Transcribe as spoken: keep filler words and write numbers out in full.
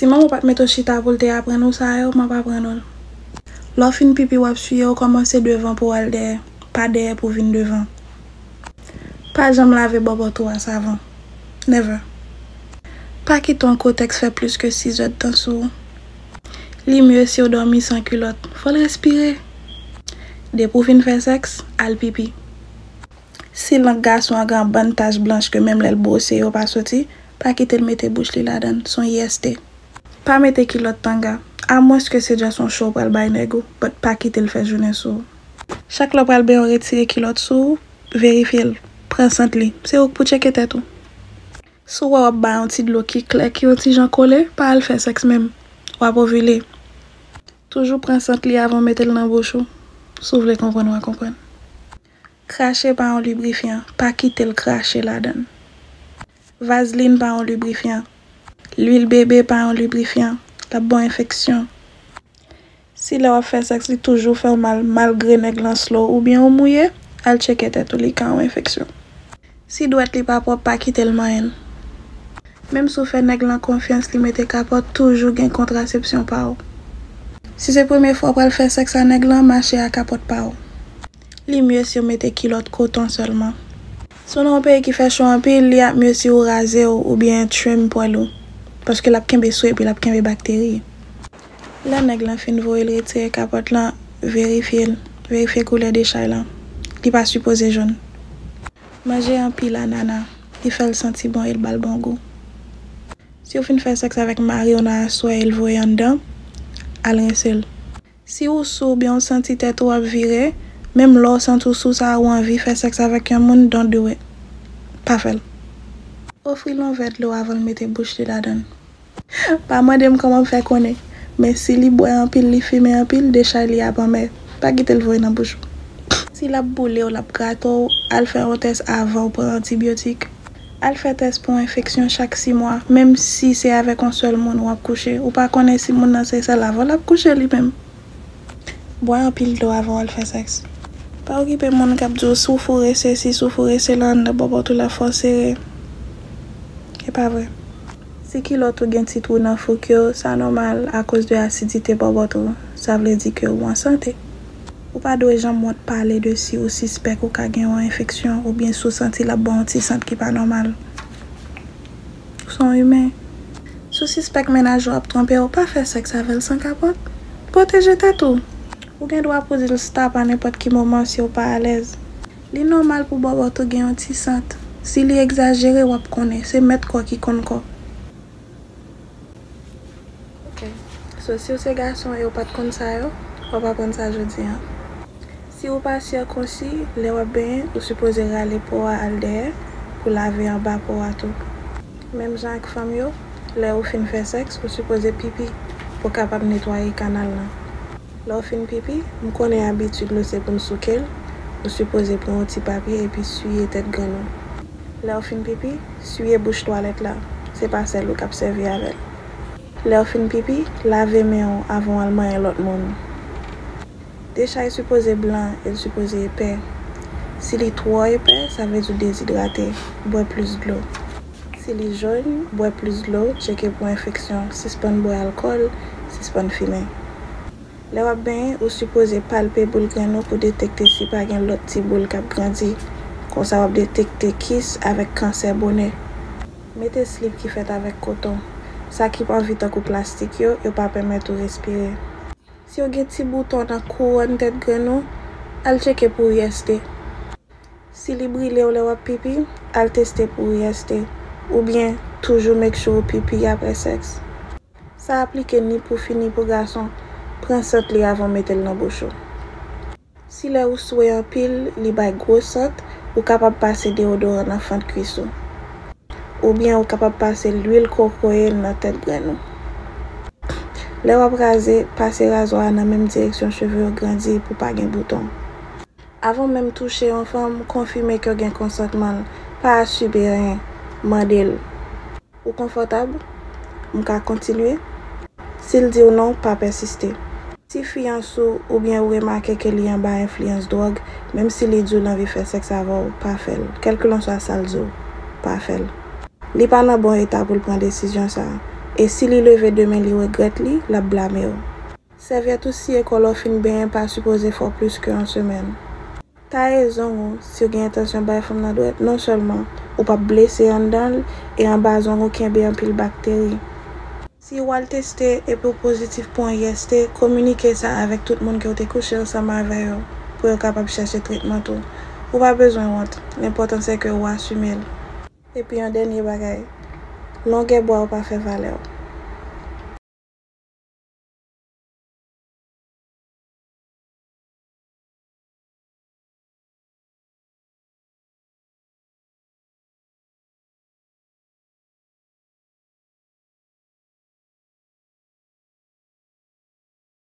Si manman w pa t mete w chita pou l te aprann ou sa yo, m ap aprann ou l. Lè w fin pipi, w ap siye, w kòmanse devan pou w al dèyè, pa dèyè pou w vin devan. Pa janm lave bòbòt ou a savan. Never. Pa kite yon kotèks fè plis ke sis èdtan sou ou. Li mye si w dòmi san kilòt. Fò l respire. Depi w fin fè sèks, al pipi. Si lang gason an gen yon bann tach blanch ke menm lè l bwose yo pa soti, pa kite l mete bouch li ladan l. Se yon I S T. Pa mete kilòt tanga, amwens ke se just yon cho w pral bay nèg ou, but pa kite l fè jounen sou ou. Chak lè w pral benyen w retire kilòt sou ou, verifye l, pran sant li. Se ou k pou tcheke tèt ou. Si w wè w ap bay yon ti dlo ki klè, ki yon ti jan kole, pa al fè sèks menm. W ap ovile. Toujou pran sant li avan w mete l nan bouch ou. Si w vle konprann, w a konprann. Krache pa yon librifyan, pa kite l krache ladan l. Vazlin pa yon librifyan. Lwil bebe pa yon librifyan, l ap ba w enfeksyon. Si lè w ap fè sèks li toujou fè w mal malgre nèg lan slow oubyen ou mouye, al tcheke tèt ou, li ka yon enfeksyon. Si dwèt li pa pwòp, pa kite l manyen l. Menm si w fè nèg lan konfyans, li mete kapòt, toujou gen kontrasepsyon pa w. Si se premye fwa w pral fè sèks a nèg lan, mache a kapòt pa w. Li mye si w mete kilòt koton sèlman. Si w nan yon peyi ki fè cho anpil, li ap mye si w raze w oubyen trim pwèl ou, paske l ap kenbe swe epi l ap kenbe bakteri. Lè nèg lan fin voye l retire kapòt lan, verifye l, verifye koulè dechay lan. Li pa sipoze jòn. Manje anpil anana, li fè l santi bon e l ba l bon gou. Si w fin fè sèks avèk mari w nan aswè e l voye anndan, al rense l. Si ou sou oubyen w santi tèt ou ap vire, menm lè w santi w sou sa ou anvi fè sèks avèk yon moun, don't do it. Pa fè l. Ofri l yon vè dlo avan l mete bouch li ladan l. Pa mande m kòman m fè konnen, men si li bwè anpil, li fimen anpil, dechay li ap anmè. Pa kite l voye nan bouch ou. Si l ap boule w, l ap grate w, al fè yon tès avan w pran antibyotik. Al fè tès pou enfeksyon chak sis mwa, menm si se avèk yon sèl moun w ap kouche. Ou pa konnen si moun nan se sèl avè w l ap kouche li menm. Bwè anpil dlo avan w al fè sèks. Pa okipe moun k ap di w si w foure sesi, si w foure sela anndan bòbòt ou la fò sere. E pa vre. Si kilòt ou gen ti twou nan fouk yo, sa nòmal akoz de asidite bòbòt ou. Sa vle di ke ou an sante. Ou pa dwe janm wont pale de si ou sispèk ou ka gen yon enfeksyon oubyen si w santi l ap ba w yon ti sant ki pa nòmal. Ou se yon imen. Si w sispèk mennaj ou ap twonpe w, pa fè sèks avè l san kapòt. Pwoteje tèt ou. Ou gen dwa pou di l stop a nenpòt ki moman si w pa alèz. Li nòmal pou bòbòt ou gen yon ti sant. Si li egzajere, w ap konnen. Se mèt kò ki konn kò. Ok. So, si w se gason e w pa t konn sa yo, w ap aprann sa jodi a. Si ou pa sikonsi, lè w ap benyen, ou sipoze rale po a al dèyè pou lave anba po a tou. Menm jan ak fanm yo, lè ou fin fè sèks, ou sipoze pipi pou w kapab netwaye kanal lan. Lè w fin pipi, m konnen abitid nou se pou n souke l, ou sipoze pran yon ti papye epi siye tèt grenn ou. Lè w fin pipi, siye bouch twalèt la, se pa sèl ou k ap sèvi avè l. Lè w fin pipi, lave men w avan w al manyen lòt moun. Dechay sipoze blan e l sipoze epè. Si li twò epè, sa vle di w dezidrate. Bwè plis dlo. Si li jòn, bwè plis dlo, tcheke pou enfeksyon, sispann bwè alkòl, sispann fimen. Lè w ap benyen, ou sipoze palpe boul grenn ou pou detekte si pa gen lòt ti boul k ap grandi. Konsa w ap detekte kis avèk kansè bonè. Mete slip ki fèt avèk koton. Sa ki anvi tankou plastik yo, yo pa pèmèt ou respire. Si w gen ti bouton nan kouwòn tèt grenn ou, al tcheke pou I S T. Si li brile w lè w ap pipi, al teste pou I S T. Oubyen, toujou make sure ou pipi apre sèks. Sa aplike ni pou fi ni pou gason. Pran sant li avan w mete l nan bouch ou. Si lè ou swe anpil, li bay gwo sant, ou kapab pase deodoran nan fant kwis ou. Oubyen ou kapab pase lwil kokoye nan tèt grenn ou. Lè w ap raze, pase razwa a nan menm direksyon cheve yo grandi pou pa gen bouton. Avan menm touche yon fanm, konfime ke w gen konsantman l. Pa asibe anyen. Mande l. Ou konfòtab? M ka kontinye? Si l di w non, pa pèsiste. Si fi an sou oubyen ou remake ke li anba enfliyans dwòg, menm si li di w l anvi fè sèks avè w, pa fè l. Kèlkelanswa sa l di w, pa fè l. Li pa nan bon eta pou l pran desizyon sa a. E si li leve demen li regrèt li, l ap blame w. Sèvyèt ou siye kò lè w fin benyen pa sipoze fè w plis ke yon semèn. Taye zong ou si w gen entansyon bay fanm nan dwèt, non sèlman ou p ap blese anndan l, e anba zong ou kenbe anpil bakteri. Si w al teste epi w pozitif pou yon I S T, kominike sa avèk tout moun ke w te kouche ansanm avè yo pou yo kapab chèche tretman tou. Ou pa bezwen wont, lenpòtan se ke w asime l. Epi yon dènye bagay, longè bra w pa fè valè w.